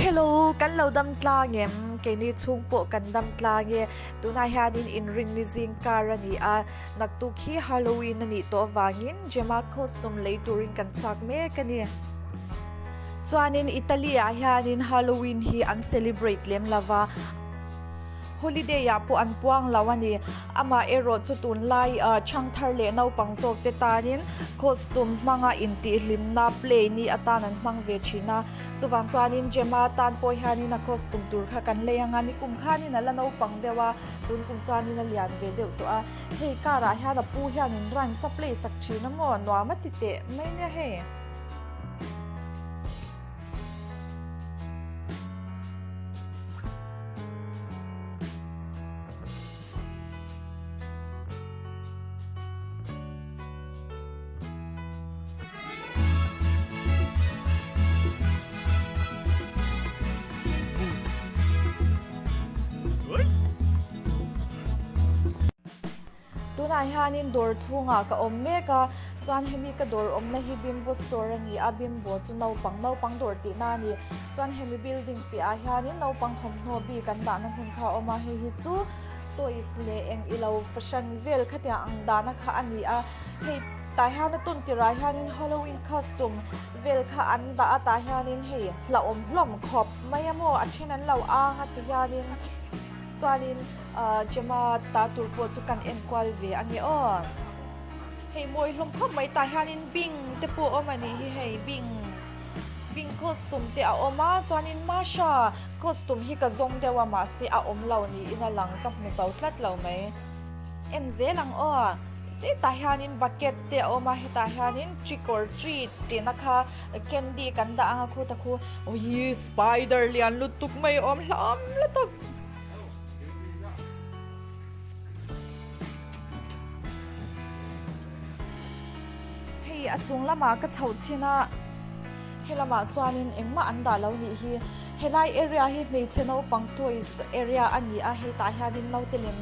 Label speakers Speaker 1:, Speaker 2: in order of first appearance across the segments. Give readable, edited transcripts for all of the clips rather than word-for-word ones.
Speaker 1: Hello, kan lo dam tlang em? Keini chhung pawh kan dam tlang e. Tunah hianin inrinni zing kar a ni a, naktuk hi Halloween a nih tawh avangin Gemma costume lei turin kan chhuak mek a ni. Chuanin Italy ah hianin Halloween hi an celebrate lem lova, Holiday ah pawh an puang lo a ni. Amah erawh chu tunlai chhangthar leh naupang zawk te tanin costume hmanga intihhlimna play ni atan an hmang ve thin a. Chuvang chuanin Gemma tan pawh hianin a costume tur kha kan lei ang a, nikum khanin a la naupang deuh a, tun kum chuanin a lian ve deuh tawh a. Hei car ah hian a pu hianin rhymes a play sak thin a maw? Nuam a ti teh mai nia hei. Tunah hianin dawr chhungah ka awm mek a, chuan hemi ka dawr awmna hi Bimbo store a ni a, Bimbo chu naupang naupang dawr tihna a ni. Chuan hemi building piahah hianin naupang thawmhnaw bik an dahna hmun kha a awm a, hei hi chu toys leh eng ilo fahran vel khatiang ang dahna kha a ni a, hei tah hian a tawn tirah hianin Halloween costume vel kha an dah a, tah hianin hei hlauhawm hlawm khawp mai a maw a then an lo ang a ti hianin. Chuanin Gemma ta tur pawh chu kan en kual ve a ni aw. Hei mawi hlawm khawp mai tah hianin bing te pawh a awm a nih hi hei bing bing costume te a awm a chuanin Masha costume hi ka zawng deuh a mahse a awm lo niin a lang ka hmu zo tlat lo mai. En zel ang aw hetah hianin bucket te a awm a hetah hianin trick or treat tihna kha candy kan dah ang a khuta khu awii spider lian lutuk mai a awm hlawm lutuk. Hei a chung lamah ka chhoh chhin a, helamah chuanin engmah an dah lo nih hi. Helai area hi hmeichhe naupang toys area a ni a, hei tah hianin naute lem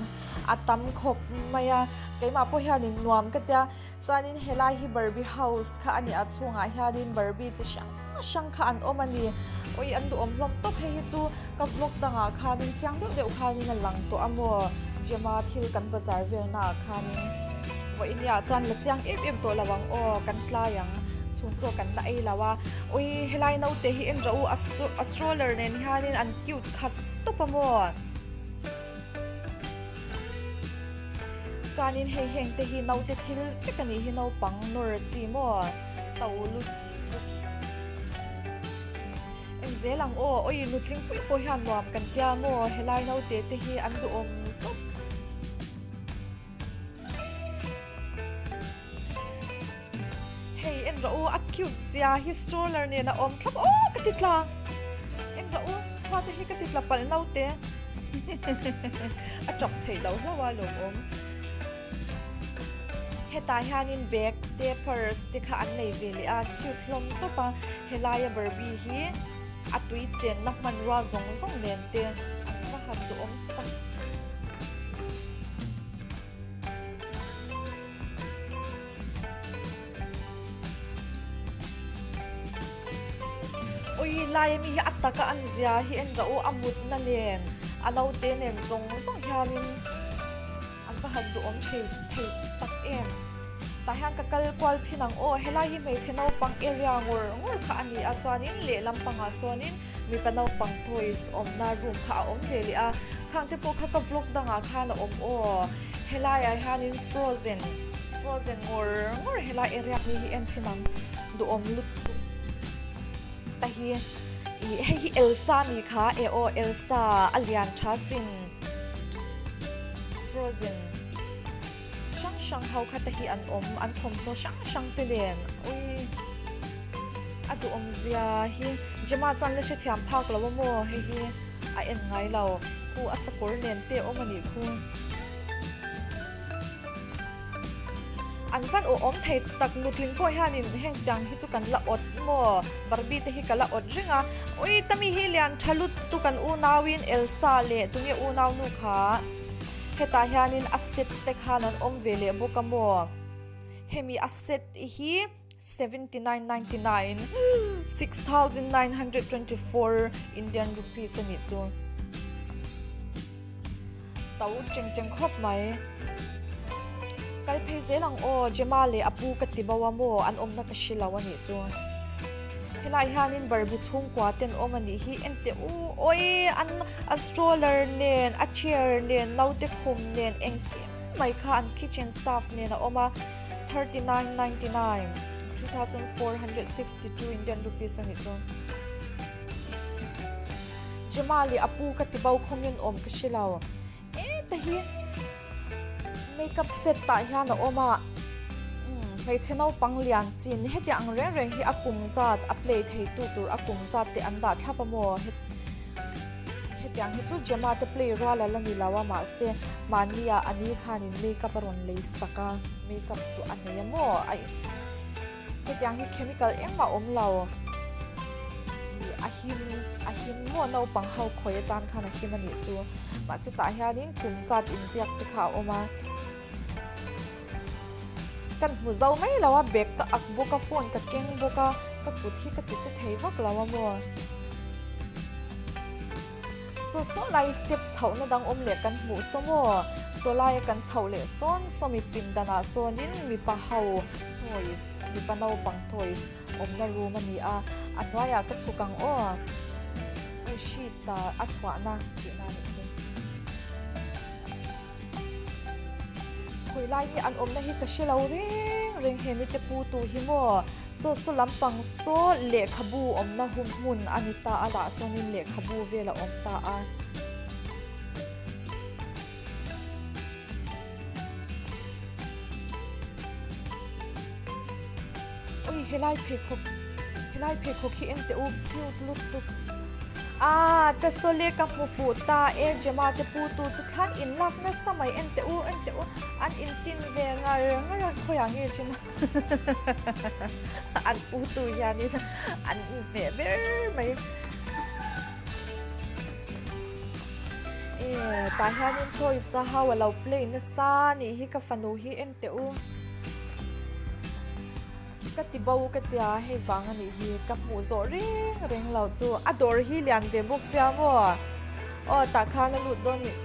Speaker 1: a tam khawp mai a, keimah pawh hianin nuam ka tia. Chuanin helai hi Barbie house kha a ni a chhungah hianin Barbie chi hrang hrang kha an awm a ni. Awi an duhawm hlawm tawp hei hi chu ka vlog dangah khanin chiang deuh deuh khanin a lang tawh a maw Gemma thil kan bazar velnaah khanin vawinia chuan la chiang em em tawh lo ang aw kan tlai ang chhung chaw kan la ei lo a. Awi helai naute hi en rawh u a stroller nen hianin an cute khat tawp a maw. Chuanin hei heng te hi naute thil vek a nih hi naupang nawr chi maw to lut eng zel ang aw awi nutling pui pawh hian nuam kan tia maw helai naute te hi an duhawm tawp. Hei en rawh u a cute zia hi stroller nen a awm thlap aw ka ti tla en rawh u chhuat hi ka ti tla palh naute a chawp theih loh hlauh a lawmawm hetah hianin bag te purse te kha an nei ve leh a cute hlawm tawp a helaia barbie hi a tui chenna hmanrua zawng zawng nen te an va han duhawm tak. Ui lai ami hi a taka an zia hi en rawh u a mutna nen a naute nen zawng zawng hianin an va han duhawm thei thei tak em tah hian ka kal kual chin ang aw helai hi hmeichhe naupang area ngawr ngawr kha a ni a chuanin lehlam pangah sawnin mipa naupang toys awmna room kha a awm ve leh a khang te pawh kha ka vlog dangah khan a awm aw. Helaiah hianin frozen frozen ngawr ngawr helai area mi hi en chhin ang duhawm lutuk ta hi ih hei hi Elsa mi kha e aw Elsa a lian tha sin frozen hrang hrang ho kha te hi an awm an thawmhnaw hrang hrang te nen ui a duhawm zia hi Gemma chuan la hrethiam phak lo a maw hei hi. A en ngai lo. Khu a sakawr nen te a awm a nih khu. An van aw awm thei tak nutling pawh hianin heng tiang hi chu kan la awt maw Barbie te hi ka la awt reng a. Ui tami hi lian tha lutuk an unauin Elsa leh tunge unau nu kha hetah hianin a set te khan an awm ve leh bawk a maw. Hemi a set hi. 7999, 6924 Indian rupees a nih chu. To cheng cheng khawp mai. Kal phei zel ang aw, Gemma leh a pu ka ti bo a maw, an awmna ka hre lo a nih chu. Helai hianin Barbie chhungkua ten awm a nih hi, enteh u awi an an stroller nen a chair nen naute khum nen engkim mai kha an kitchen staff nen a awm a. 39.99, 3462 Indian rupees a nih chu. Gemma leh a pu ka ti bo khawngin awm ka hre lo. E te hi makeup set tah hian a awm a. Hmeichhe naupang lian chin heti ang reng reng hi a kum zat a play thei tu tur a kum zat te an dah thlap a maw. Hetiang hi chu Gemma te play rual a la ni lo a mahse mahnia a ni khanin makeup a rawn lei sak a makeup chu a nei a maw aih hetiang hi chemical engmah a awm lo ih a him a him maw naupang ho khawi atan khan a him a nih chu mahse tah hianin kum zat inziak te kha a awm a. Kan hmu zo mai lo a, bag ka ak bawk a, phone ka keng bawk a, ka kut hi ka ti che thei vak lo a maw. Saw saw lai step chhohna dang awm leh kan hmuh saw maw, saw laia kan chhoh leh sawn saw mi pindanah sawnin mipa ho toys, mipa naupang toys awmna room a ni a, a hnuaiah ka chhuk ang aw. Aw sheet a chhuahna tihna a nih khi. Khawi lai hi an awmna hi ka hre lo reng reng he mite pu tu hi maw saw saw lampang saw lehkhabu awmna hun hmun a ni ta a lah sawnin lehkhabu vel a awm ta a. Ui helai pheikhawk helai pheikhawk hi en teh u cute lutuk ah ta sawle ka hmu fuh ta e Gemma te pu tu chu thlan in lak nasa mai en teh u en teh u an in tin ve ngar ngar a khawiah nge Gemma an pu tu hianin an inhmeh ber mai e tah hianin toys a ho a lo play nasa a nih hi ka fanu hi en teh u. Ka ti bo ka tia hei vang a nih hi ka hmuh zawh reng reng lo chu a dawr hi lian ve bawk sia maw aw tah khan a lut dawn nih.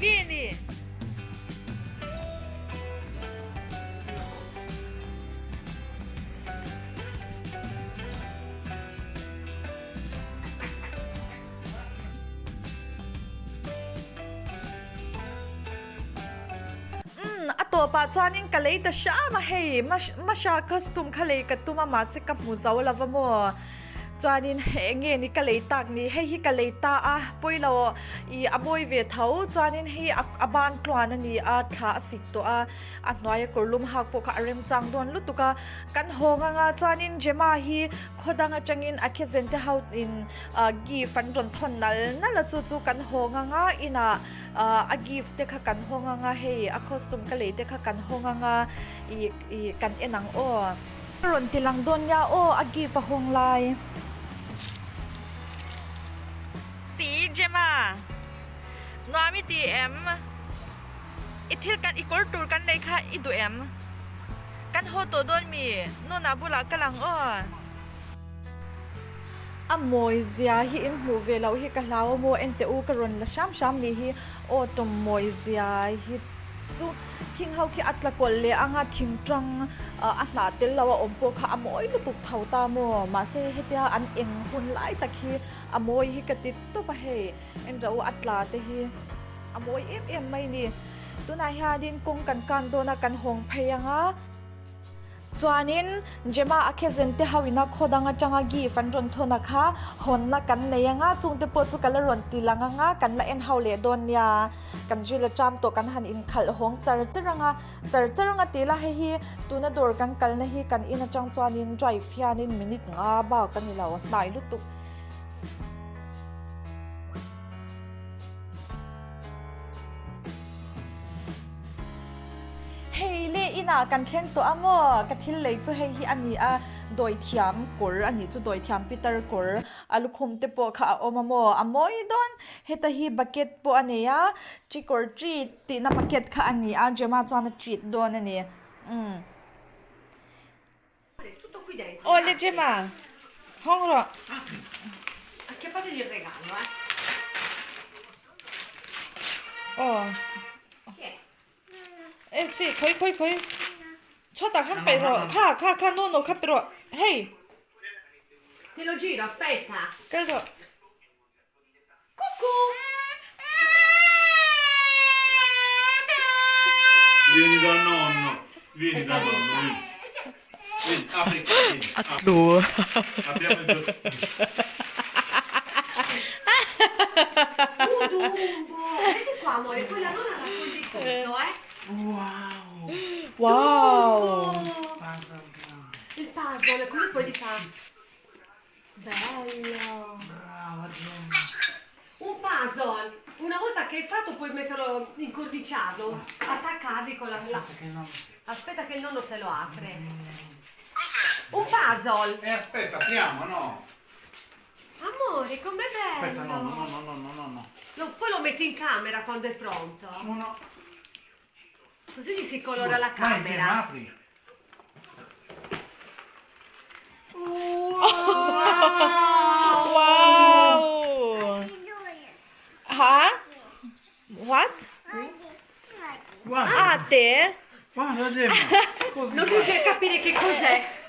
Speaker 1: Vini! Umm a tawpah chuanin ka lei ta hram a hei Masha costume kha lei ka tum a mahse ka hmu zo lo va maw chuanin eng nge ni ka lei tak ni hei hi ka lei ta a pawilo ih a mawi ve tho chuanin hei a ban tluan a ni a thla a sik tawh a a hnuaia kawr lum hak pawh kha a remchang dawn lutuk a kan hawng anga chuanin Gemma hi khaw dang atangin a khezen te ho in gift an rawn thawn nal nal a chu chu kan hawng anga inah. Ahh a gift te kha kan hawng anga hei a costume ka lei te kha kan hawng anga ih ih kan en ang aw. Ka rawn ti lang dawn nia aw a gift a hawng lai. Si Gemma nuam i ti em? I thil kan i kawr tur kan lei kha i duh em? Kan haw tawh dawn mi? Nuna bulah ka lang aw. A mawi zia hi in hmuh ve loh hi ka hlau a maw enteh u ka rawn la hram hram nih hi aw tawm mawi zia hi chu khing ho khi a tla kawlh leh anga thing tang ah a hnah tel lo a awm pawh kha a mawi lutuk tho ta maw mahse hetia an eng hun lai tak hi a mawi hi ka ti tawp a hei enrah u a tla te hi a mawi em em mai ni tunah hianin kawng kan kan dawn a kan hawng phei ang a. Chuanin Gemma a khezen te ho ina khaw dang atanga gift an rawn thawn a kha hawnna kan nei anga chungte pawh chu ka la rawn ti lang anga kan la en ho leh dawn nia. Kan ril a ṭam tawh kan han inkhalh hawng char char anga char char anga ti la hei hi tuna dawr kan kalna hi kan in atang chuanin drive hianin minute nga bak a ni lo hnai lutuk. Hei le inah kan thleng tawh a maw? Ka thil lei chu hei hi a ni a, dawithiam kawr a nih chu, dawithiam pitar kawr a lukhum te pawh kha a awm a maw? A mawi dawn, heta hi bucket pawh a nei a, trick or treat tihna bucket kha a ni a, Gemma chuan a treat dawn a ni, umm. Aw le Gemma, hawng rawh. Aw. E chi khawi khawi khawi. Chhuatah khan paih rawh. Kha kha kha no no kha pe rawh. Hei.
Speaker 2: Te lo giro, aspetta.
Speaker 1: Kal rawh. Cuckoo.
Speaker 3: Vieni dal nonno. Vieni dal nonno, vieni. Vieni, apri qua, vieni.
Speaker 1: A tlu.
Speaker 3: Apriamo il giochino.
Speaker 2: Uh, Dumbo! Vedi qua, amore, poi la nonna raccoglie tutto, eh?
Speaker 3: Wow!
Speaker 1: Wow!
Speaker 2: Dumbo!
Speaker 3: Puzzle grande.
Speaker 2: Il puzzle, così poi li fa. Bello!
Speaker 3: Brava Gemma!
Speaker 2: Un puzzle! Una volta che è fatto puoi metterlo, incorniciarlo, attaccarli con la...
Speaker 3: Aspetta che il nonno...
Speaker 2: Aspetta che il nonno te lo apre. Un puzzle!
Speaker 3: E aspetta, apriamo, no?
Speaker 2: Amore, com'è bello!
Speaker 3: Aspetta, no, no, no, no, no, no, no.
Speaker 2: Lo, poi lo metti in camera quando è pronto.
Speaker 3: Uno.
Speaker 2: Così gli si colora la
Speaker 3: Vai, Gemma,
Speaker 2: camera.
Speaker 3: apri.
Speaker 1: Wow! Ha? What?
Speaker 3: Guarda,
Speaker 1: Ah, te?
Speaker 3: guarda Gemma, così.
Speaker 2: Non riesci a capire che cos'è.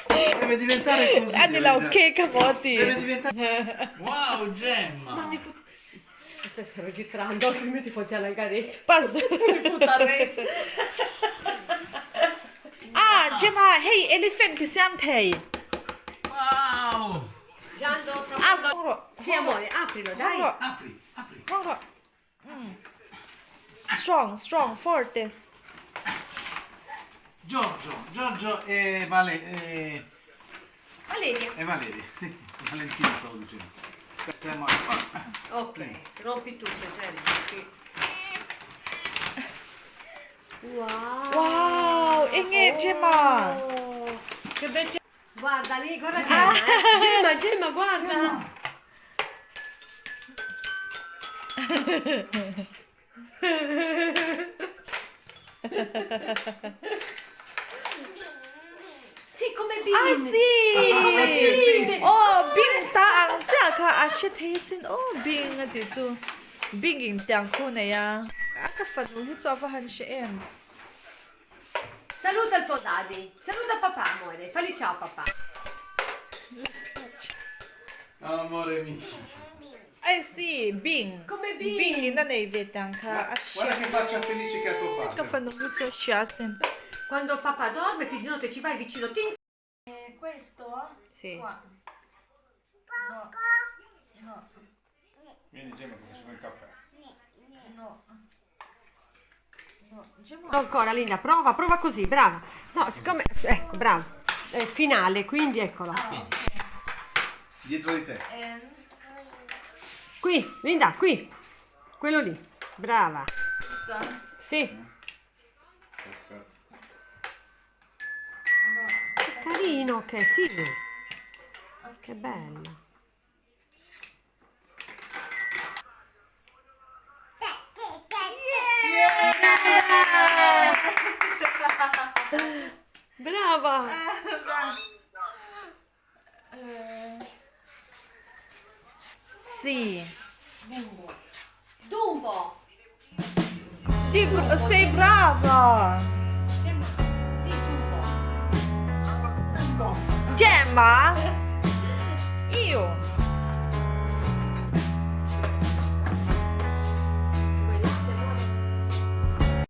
Speaker 3: Deve diventare così.
Speaker 1: A ni
Speaker 3: deve
Speaker 1: lo
Speaker 3: diventare.
Speaker 1: cake a maw ti?
Speaker 3: Deve diventare. Wow, Gemma!
Speaker 2: Non mi fut... Sto registrando, altrimenti fotti alla adesso.
Speaker 1: Puzzle.
Speaker 2: Mi futta adesso.
Speaker 1: Ah, Gemma, hei elephant ka siam thei.
Speaker 3: Wow!
Speaker 2: Giando,
Speaker 1: Ah, hawng rawh.
Speaker 2: Sì, amore, aprilo, dai.
Speaker 1: Hawng rawh.
Speaker 3: Apri, apri.
Speaker 1: Hawng rawh. Mm. Strong, strong, forte.
Speaker 3: Giorgio, Giorgio e Vale, e...
Speaker 2: Valeria.
Speaker 3: E Valeria, sì, Valentina stavo dicendo. Aspetta,
Speaker 2: Ok, rompi tutto, Gemma, sì. Wow!
Speaker 1: Wow, enge Gemma.
Speaker 2: Oh, che bel Guarda lì, guarda Gemma, eh. Gemma, Gemma, guarda. Sì, come
Speaker 1: A
Speaker 2: Bin.
Speaker 1: si!
Speaker 2: Come Bin.
Speaker 1: Aw, Bing ta ang chiah kha a hre thei sin aw Bing a tih chu. Bing in tiang khu nei a. A ka fanu hi chu a va han hre em.
Speaker 2: Saluta il tuo daddy. Saluta papà, amore. Fagli ciao papà.
Speaker 3: Amore mio.
Speaker 1: Ai si, Bing.
Speaker 2: Come Bing.
Speaker 1: Bing in a nei ve tiang kha a
Speaker 3: Guarda che faccia felice che ha tuo
Speaker 1: Ka
Speaker 3: padre.
Speaker 1: fanu hi chu a hria sin.
Speaker 2: Quando papà dorme, ti di notte ci vai vicino. Ti...
Speaker 1: Questo?
Speaker 2: Sì.
Speaker 1: Qua. No. No.
Speaker 3: Vieni Gemma che facciamo il caffè.
Speaker 1: No. No. Gemma.
Speaker 2: Ancora Linda, prova, prova così, brava. No, siccome ecco, brava. È finale, quindi eccolo.
Speaker 3: Dietro di te.
Speaker 2: Qui, Linda, qui. Quello lì. Brava. Sì.
Speaker 3: Perfetto.
Speaker 2: Che carino che è, sì. Che bello. Brava!
Speaker 1: Si.
Speaker 2: Dumbo!
Speaker 1: Di, sei brava!
Speaker 2: Di Dumbo.
Speaker 1: Gemma! Io!